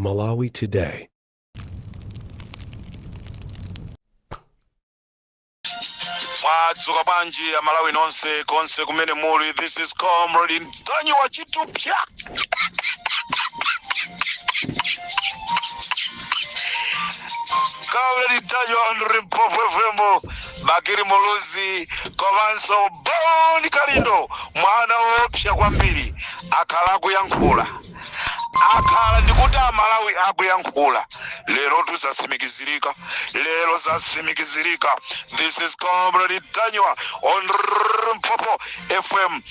Malawi Today. Mwadzuka bwanji Amalawi nonse konse kumene muli? This is Comrade Ntanyiwa Chitupya. Comrade Ntanyiwa on Limpopo FM, Bakili Muluzi komanso Bon Kalindo, mwana woopsa kwambiri, akhala akuyankhula, akhala ndikuti Amalawi akuyankhula. Lero tuzatsimikizirika, lero zatsimikizirika. This is Comrade Ntanyiwa on Limpopo FM.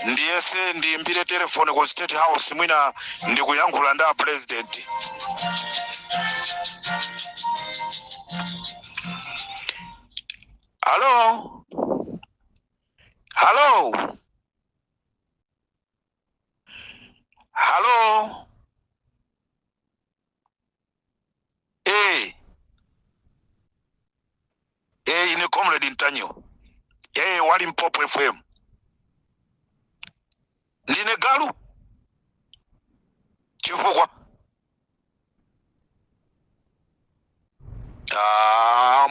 Ndiyese ndiyimbire telefoni ku State House, mwina ndikuyankhula ndi a president. Halo, halo, halo. Ine Comrade Ntanyiwa wa Limpopo FM. Ndine galu chifukwa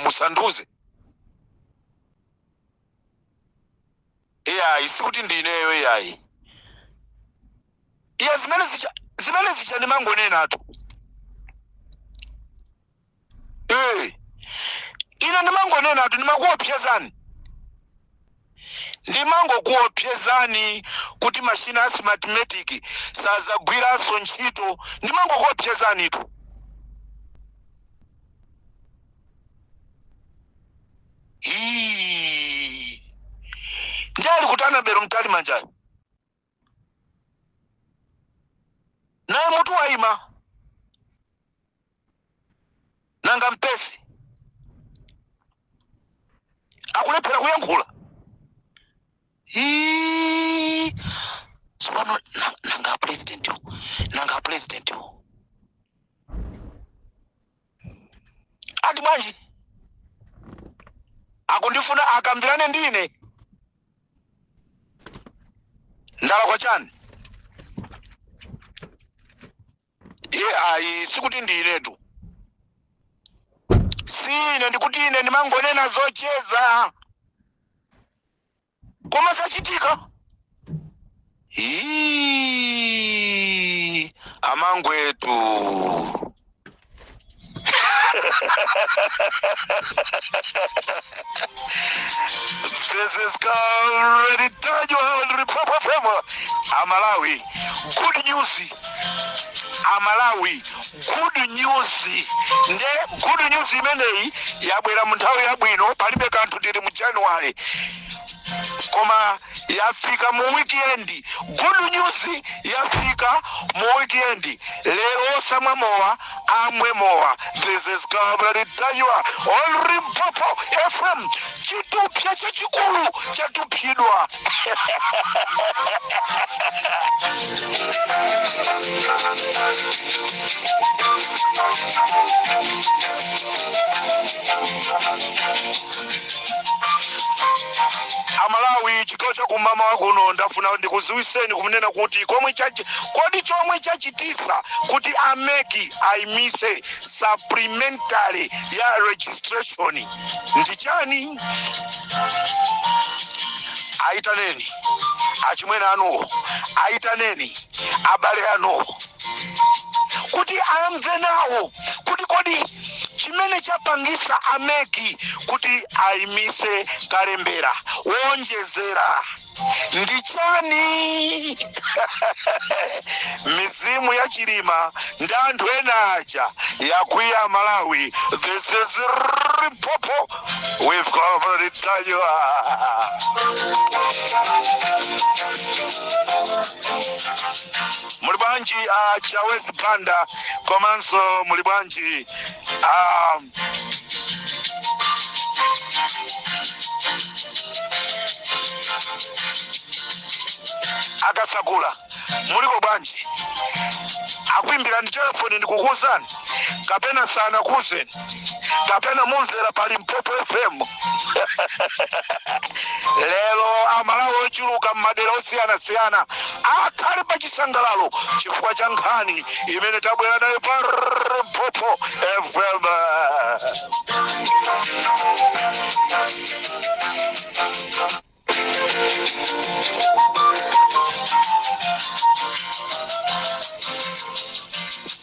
musandiuze iyayi, sikuti ndineyo iyayi. Iya, zimene zija ndimangonenatu. Ine ndimangonenatu, ndimakuopsezani, ndimangokuopsezani kuti mashina a Smartmatic sazagwiranso ntchito. Ndimangokuopsezanitu. Ii. Ndi ali kuti Annabel Mtalimanja? Naye mutu waima. Nanga Mpesi akulephera kuyankhula. Ii, tsopano nanga president, nanga president ati bwanji? Akundifuna akambirane ndine, ndalakwa chani? Iye ayi, sikuti ndinetu, sine ndikuti ine ndimangonena zocheza, koma zachitika. Ii, amangwetu. This is Comrade Ntanyiwa on Limpopo FM. Amalawi, good news. Amalawi, good news. Nde good news imeneyi yabwera mu nthawi yabwino, palibe kanthu tili mu January, koma yafika mu weekend. Good news yafika mu weekend lero. Osamwa mowa amwe mowa. This is Comrade Ntanyiwa on Limpopo FM. Chitupya chachikulu chatupyidwa. Amalawi, chigawo chakumamawa kuno ndafuna ndikuziwiseni kumunena kuti komwe chachi kodi chomwe chachitisa kuti a MEC ayimise supplementary ya registration ndi chani? Ayitaneni achimwene anuwo, ayitaneni abale anuwo kuti amve nawo kuti kodi chimene chapangisa a MEC kuti ayimise kalembera wonjezera ndi chani? Mizimu ya Chilima ndi anthu ena aja yakwiya. Malawi, this is Limpopo with Comrade Ntanyiwa. Muli bwanji a Chawezi Banda? Komanso muli bwanji akasakula? Muliko bwanji? Akuimbirani telefoni ndikukuwuzani kapena sanakuwuzeni kapena mumvera pa Limpopo FM lero? Amalawi ochuluka m'madera osiyanasiyana akhale pa chisangalalo chifukwa cha nkhani imene tabwera nayo pa Limpopo FM.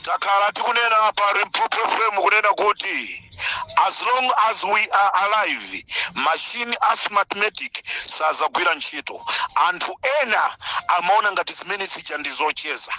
Takhala tikunena pa Limpopo FM kunena kuti as long as we are alive, machine a Smartmatic sazagwira ntchito. Anthu ena amaona ngati zimene zija ndi zocheza.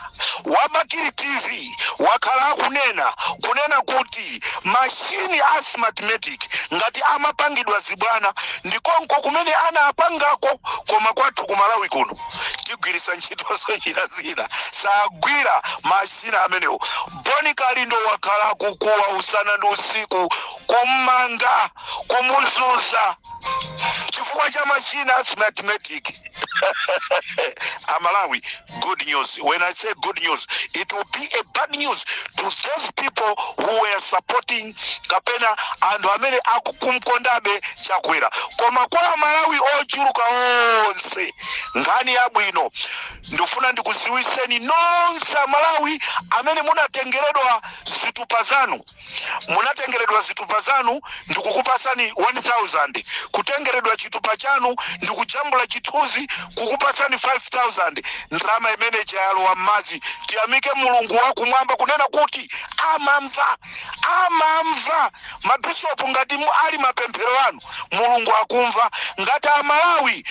Wa Bakili TV wakhala akunena kunena kuti machine a Smartmatic ngati amapangidwa zibwana ndikonko kumene anapangako, koma kwathu kumalawi kuno tigwirisa ntchitonso njira zina, sagwira machine amenewo. Boni Kalindo wakhala akukuwa usana ndi usiku, kummanga, kumuzuza chifukwa cha machine a Smartmatic. Amalawi, good news. When I say good news, it will be a bad news to those people who were supporting kapena anthu amene akukumkondabe Chakwera, koma kwa Amalawi ochuluka onse, nkhani yabwino. Ndifuna ndikuziwiseni nonse Amalawi amene munatengeredwa zitupa zanu, munatengeredwa zitupa zanu ndikukupasani 1000, kutengeredwa chitupa chanu ndikujambula chithunzi kukupasani 5000, ndalama imene yalowa m'madzi. Tiyamike Mulungu wakumwamba kunena kuti amamva, amamva. Mabishopu, ngati ali mapemphero anu, Mulungu akumva. Ngati Amalawi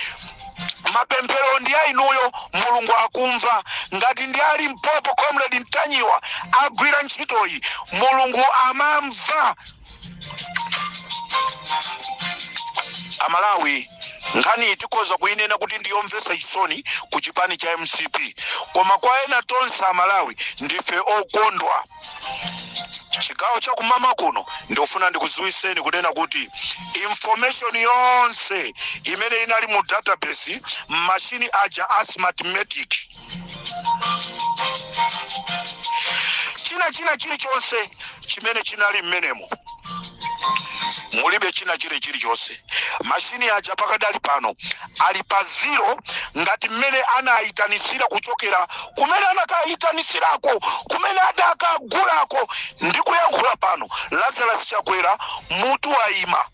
mapemphero ndi ainuyo, Mulungu akumva. Ngati ndi a Limpopo, Comrade Mtanyiwa agwira ntchitoyi, Mulungu amamva. Amalawi, nkhani tikhoza kuyinena kuti ndiyomvetsa chisoni ku chipani cha MCP, koma kwa ena tonse Amalawi ndife okondwa. Chigawo chakumama kuno, ndikufuna ndikuziwiseni kunena kuti information yonse imene inali mu database, mmashini aja a Smartmatic, china china chilichonse chimene chinali mmenemo, mulibe china chile chilichonse. Mashini aja pakadali pano ali pa zero, ngati mmene anayitanisira kuchokera kumene anakayitanisirako, kumene adakagulako. Ndikuyankhula pano, Lazarus Chakwera mutu wayima,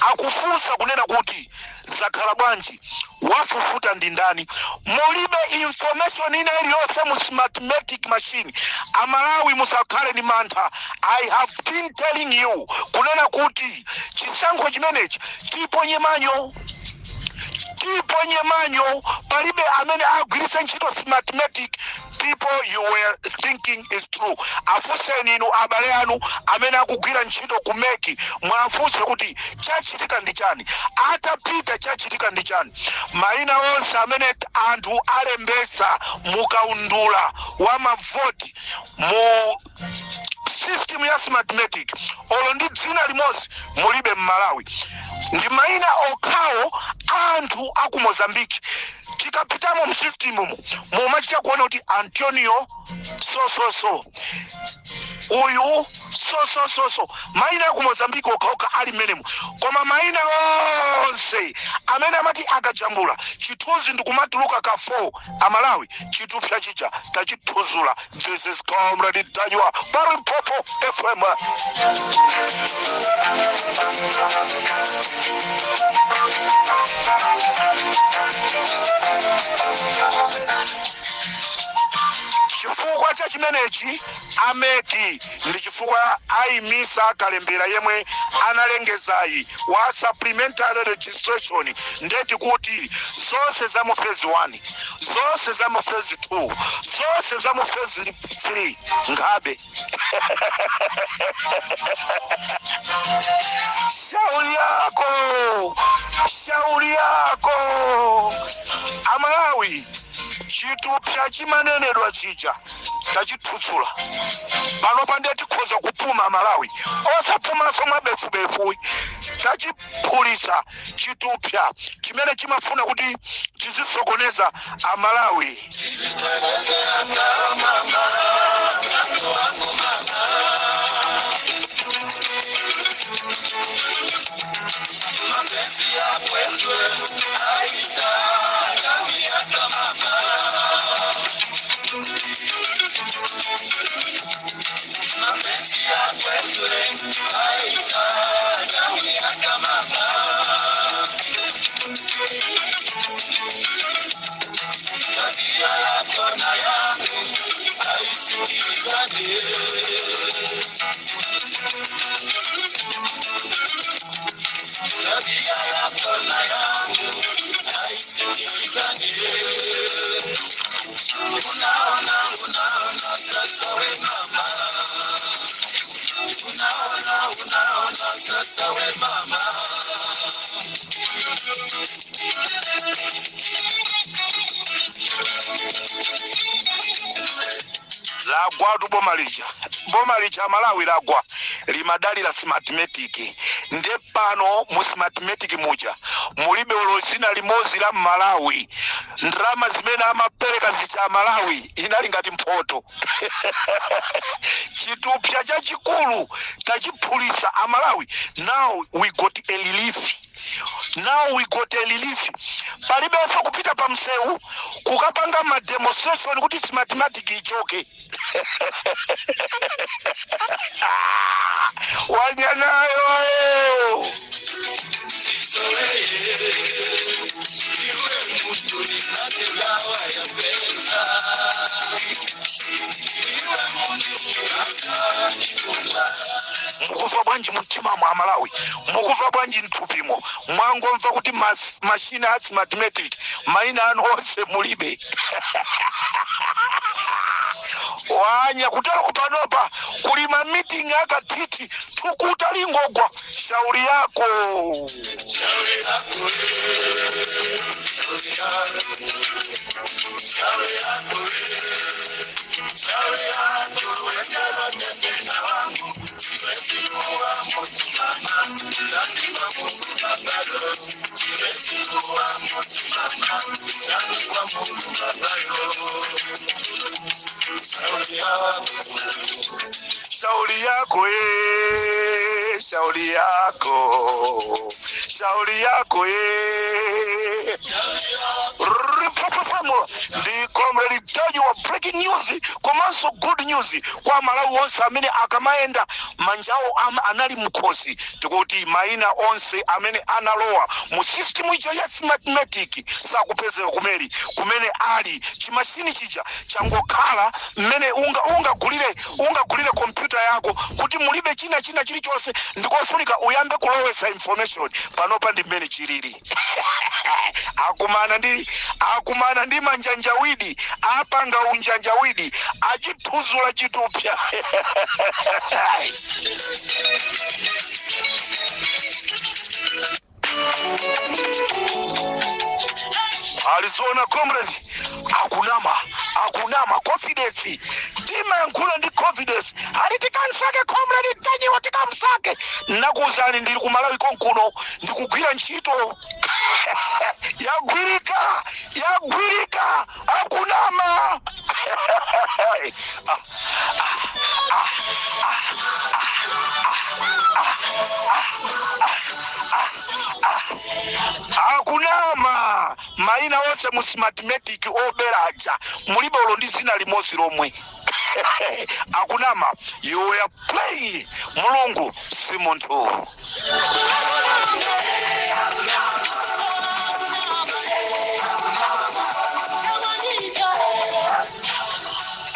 akufunsa kunena kuti zakhala bwanji, wafufuta ndi ndani? Mulibe information ina iliyonse mu Smartmatic machine. Amalawi, musakhale ndi mantha. I have been telling you kunena kuti chisankho chimenechi tiponye manyo, tiponye manyo. Palibe amene agwiritse ntchito Smartmatic. People, you were thinking is true. Afunseni inu abale anu amene akugwira ntchito ku MEC, mwafunse kuti chachitika ndi chani. Atapita, chachitika ndi chani? Mayina onse amene anthu alembesa mukaundula wa mavoti mu system ya Smartmatic, olo ndi dzina limodzi mulibe Mmalawi. Ndi mayina okhawo anthu aku Mozambique. Tikapitamo mu system mu, mumachita kuona kuti Antonio so so so, uyu so so so so, mayina aku Mozambique okhaokha ali mmenemo. Koma mayina onse amene amati akajambula chithunzi ndikumatuluka ka 4, Amalawi, chitupsa chija tachithuzula. This is Comrade Mtanyiwa pa Limpopo FM. Chifukwa cha chimenechi, a MEC ndi chifukwa ayimisa kalembera yemwe analengezayi wa supplementary registration. Ndeti kuti zonse za mu phase 1, zonse za mu phase 2, zonse za mu phase 3, ngabe shauri yako, shauri yako. Amalawi, Chitupsa chimanenedwa chija tachithutsula. Panopa ndiye tikhoza kupuma, Malawi, osapumanso mwabefubefu. Tachiphulisa chitupsa chimene chimafuna kuti chizisokoneza Amalawi. Lagwatu boma lija, boma lija, Malawi, lagwa. Limadalira Smartmatic. Nde pano mu Smartmatic muja mulibe olo zina limodzi la Mmalawi. Ndalama zimene amapereka zija Malawi inali ngati mphoto. Chitupsa chachikulu tachiphulisa, Amalawi. Now we got a relief, now we got a relief. Palibenso kupita pa msewu kukapanga ma demonstration kuti Smartmatic ichoke. Wanyanayo. Mukumva bwanji mumtimamo, Amalawi? Mukumva bwanji mthupimo mwangomva kuti mashina a Smartmatic mayina anu onse mulibe? Wanya kutero kupanopa kuli ma meeting akathithi, tukuta lingogwa. Shauri yako. Shauri yako, shauri yako, shauri yako, shauri yako, wendela wangu, siwezi kuwa mtu mama, sani kwa Mungu babayo, siwezi kuwa mtu mama, sani kwa Mungu babayo, shauri yako. Shauri yako e, shauri yako, shauri yako e. Limpopo ndi Comrade Ntanyiwa, breaking news komanso good news kwa Malawi onse amene akamayenda manjawo anali mkhosi. Tikuti mayina onse amene analowa mu system ija ya Smartmatic sakupezeka kumeri kumene ali. Chimashini chija changokhala mmene ungagulire kompyuta yako kuti mulibe china chilichonse, ndikofunika uyambe kulowesa information. Panopa ndi mmene chilili. Akumana ndi manjanjawidi, apanga unjanjawidi, achithuzula chitupya. Alizona comrade akunama, akunama. Confidence, timayankhula ndi confidence. Ali tikamsake Comrade Ntanyiwa, tikamsake. Nakuwuzani, ndili ku Malawi konkuno, ndikugwira ntchito. Yagwirika, yagwirika, akunama. Ah, ah, ah, ah, ah, ah, akunama. Mayina onse mu Smartmatic oberaja mulibe olo ndi zina limodzi lomwe. Akunama. You were playing. Mulungu si munthu.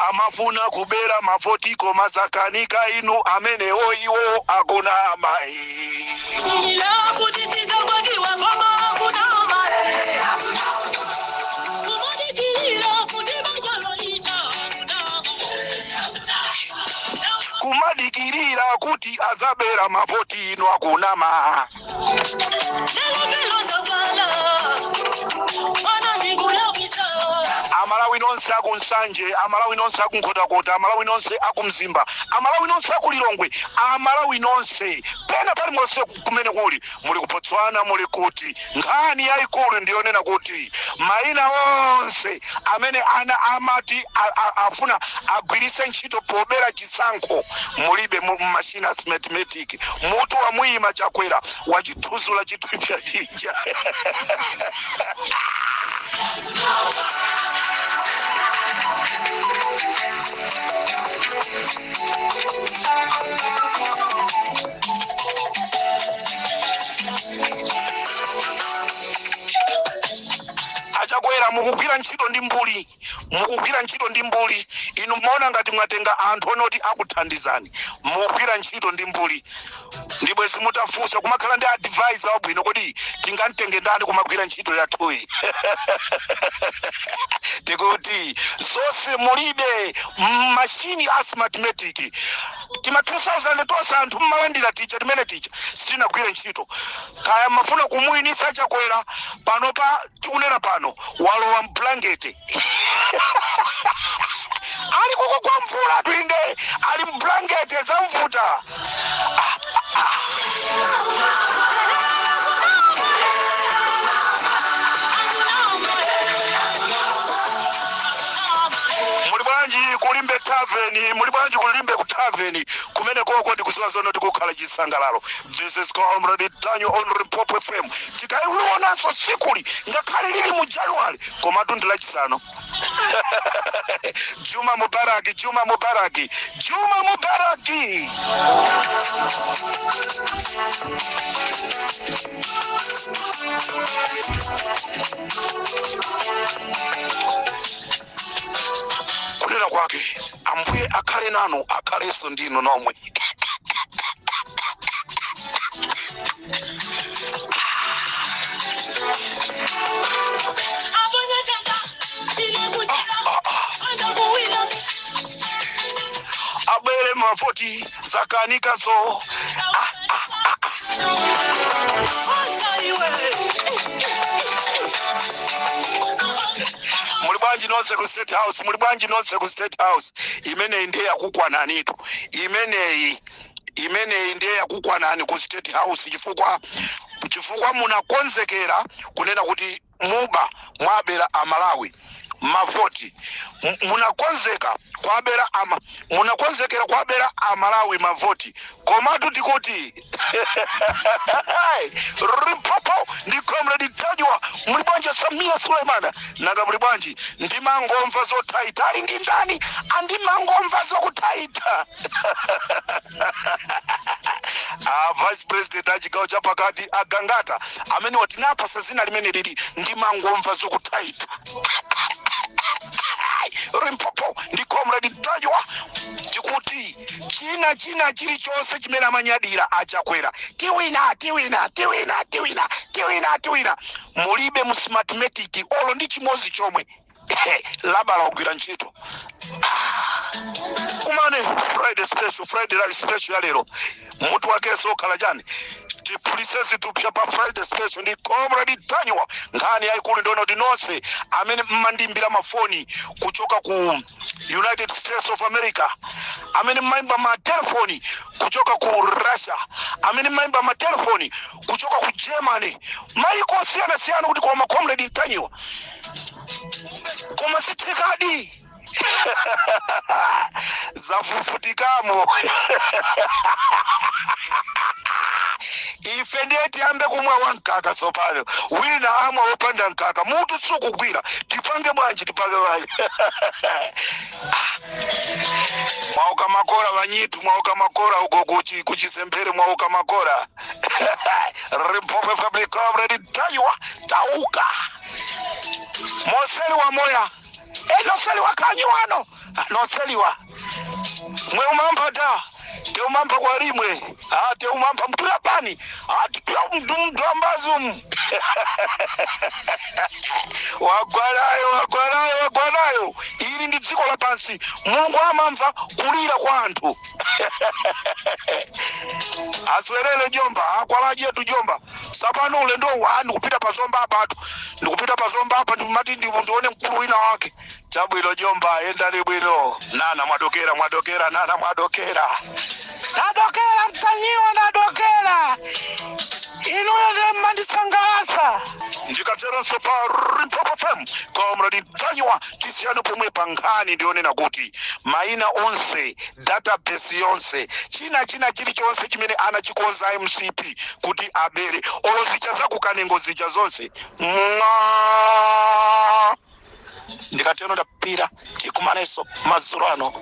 Amafuna kubera mavoti koma zakanika. Inu amenewo, iwo akunama. Kuti tidzakwatiwa koma akunama. Kumadikirira kuti banja akunama. Kumadikirira kuti azabera mavoti, inu akunama. Lelo lelo ndabala mwana ndikulawita. Amalawi nonse aku Nsanje, Amalawi nonse aku Nkhotakota, Amalawi nonse aku Mzimba, Amalawi nonse aku Lilongwe, Amalawi nonse pena paliponse kumene kuli, muli ku Botswana, muli kuti, nkhani yayikulu ndiyonena kuti mayina onse amene ana amati afuna agwirise ntchito pobera chisankho mulibe mu machine Smartmatic. Mutu wamuyima Chakwera wachithuzula chithupsa chija. Achakwera, mukugwira ntchito ndi mbuli, mukugwira ntchito ndi mbuli. Inu mmaona ngati mwatenga anthu onoti akuthandizani, mukugwira ntchito ndi mbuli. Ndibwezi mutafunsa kumakhala ndi advisor wabwino, kodi tingamtenge ndani kumagwira ntchito yathuyi? Tikuti zonse mulibe mashini a Smartmatic. Tima 2000 tonse anthu mmalandira ticha timene ticha sitinagwire ntchito. Kaya mafuna kumuyinisa Chakwera, pano pa tikunena pano walowa mblanketi, ali kuko kwa mvula twinde, ali mblanketi zamvuta. Muli bwanji kulimbe taveni? Muli bwanji kulimbe ku taveni kumene koko? Ndikuziwa zono tikukhala chisangalalo. This is Comrade Ntanyiwa on Limpopo FM. Tikaiwionanso sikuli ngakhale lili mu January, komatu ndi Lachisanu. Juma Mubaraki, Juma Mubaraki, Juma Mubaraki. Kunena kwake, Ambuye akhale nanu, akhalenso ndinu nomwe. Abwere mavoti zakanikazo. Muli bwanji nonse ku State House? Muli bwanji nonse ku State House? Imeneyi ndiye yakukwananitu imeneyi, imeneyi ndiye yakukwanani ku State House, chifukwa munakonzekera kunena kuti muba, mwabera Amalawi mavoti. Munakonzeka kwabera ama munakonzekera kwabera Amalawi mavoti, komatu tikuti Limpopo ndi Comrade Ntanyiwa. Muli bwanji Samia Suleimana? Nanga muli bwanji? Ndimangomva zothaitha, ali ndi ndani? Andimangomva zokuthaitha. A vice president a chigawo chapakati, Agangata, amene watinapasa zina limene lili ndimangomva zokuthaitha. Limpopo ndi Comrade Ntanyiwa. Tikuti china chilichonse chimene amanyadira Achakwera, tiwina, tiwina, tiwina, tiwina, tiwina, tiwina, mulibe mu Smartmatic olo ndi chimodzi chomwe. Labala kugwira ntchito. Kumane Friday special, Friday live special ya lero, mutu wakenso okhala chani? Tiphulise zithupsa pa Friday special ndi Comrade Ntanyiwa. Nkhani yayikulu ndionoti nonse amene mmandimbira mafoni kuchoka ku United States of America, amene mmayimba matelefoni kuchoka ku Russia, amene mmayimba matelefoni kuchoka ku Germany, maiko osiyanasiyana, kuti koma Comrade Ntanyiwa, koma sithekadi, zafufutikamo. Ife ndiye tiyambe kumwa wamkaka tsopano, wina amwa wopanda mkaka, mutu sukugwira. Tipange bwanji? Tipange bwanji? Mwauka makora vanyitu, mwauka makora uko kuchisempere, mwauka makora. Limpopo FM, Comrade Ntanyiwa, tauka moseli wa moya e noseli wa kanyi wano noseliwa mwe umampata. Teumampa kwa limwe, ah, teumampa mtuya pani, ah, tuya mtu ambazumu. Wagwanayo, wagwanayo, wagwanayo. Ili ndi dziko lapansi. Mulungu amamva kulira kwa anthu. Aswerere jomba akwalajetu jomba sapano ulendo wa ndikupita pa Zomba apatu, ndikupita pa Zomba apa, ndimati ndione mkulu wina wake. Chabwino jomba, endani bwino. Nana mwadokera, mwadokera nana, mwadokera, nadokera Mtanyiwa, nadokera inuyo ndimandisangalasa. Ndikateronso pa Limpopo FM, Comrade Mtanyiwa, tisiyane pomwe pa nkhani ndionena kuti maina onse, database yonse, china china chilichonse chimene anachikonza MCP kuti abere, olo zija zakukanengo zija zonse mwa. Ndikatero ndapira, tikumanenso madzulo ano.